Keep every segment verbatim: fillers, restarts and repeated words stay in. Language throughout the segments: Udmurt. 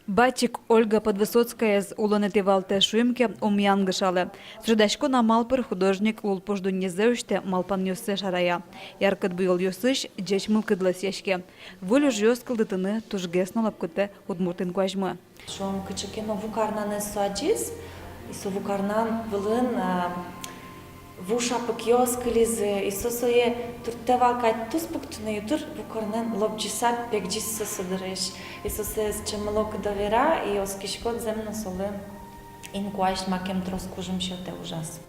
Батик Ольга Подвысоцкаез улонэтӥ валтэ, шуим ке, ум янгышалэ. Суредаськон амал пыр художник лулпуш дуннезэ усьтэ, малпанъёссэ шарая. Яркыт буёлъёсысь ӟеч мылкыд лэсьяське. Выль ужъёс кылдытыны тужгес но лапкытэ удмурт инкуазьмы. Шуом, кыӵе ке но ву карнанэз со адӟиз, и со ву карнан вылын, а, ву шапыкъёс кылизы, и со сое турттэ вал кадь туспуктыны, и туж ву карнан лобӟыса пегӟиз со со дырысь. И со сое чемыло кыдо вера, и оскиськод, зэм но, солэн инкуазь макем трос кужым сётэ ужаз.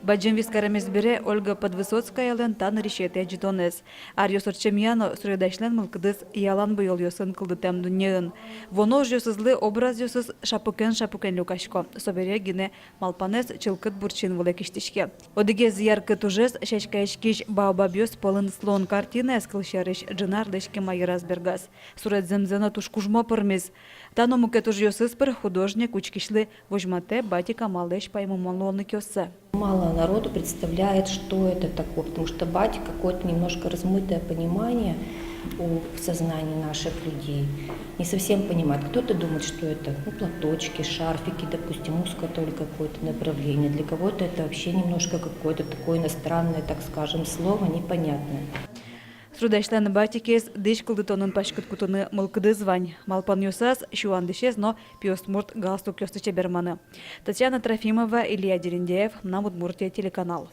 Бадӟым вискарамез бере Ольга Подвысоцкаялэн та нырысетӥ адӟытонэз. Аръёс ортчемъя но суредасьлэн мылкыдыз ялан буёлъёсын кылдытэм дуннеын. Вуоно ужъёсызлы образъёсыз шапыкен-шапыкен люкасько, собере гинэ малпанэз чылкыт буртчин вылэ кисьтӥське. Одӥгез яркыт ужез сяськаяськись баобабъёс пӧлын слон картинаез, кылсярысь, ӝынарлэсь кема йыраз бергаз. Суред зэмзэ но туж кужмо пӧрмиз. Та но мукет ужъёсыз пыр художник учкисьлы возьматэ батик амаллэсь паймымон луонлыкъёссэ. Мало народу представляет, что это такое, потому что батик — какое-то немножко размытое понимание у, в сознании наших людей. Не совсем понимают. Кто-то думает, что это, ну, платочки, шарфики, допустим, узкое только какое-то направление. Для кого-то это вообще немножко какое-то такое иностранное, так скажем, слово, непонятное. Суредасьлэн батикез дӥсь кылдытонын паськыт кутыны мылкыдыз вань. Малпанъёсаз сюан дӥсез но пиосмурт галстукъёсты чеберманы. Татьяна Трофимова, Илья Дерендяев, «Мынам Удмуртие» телеканал.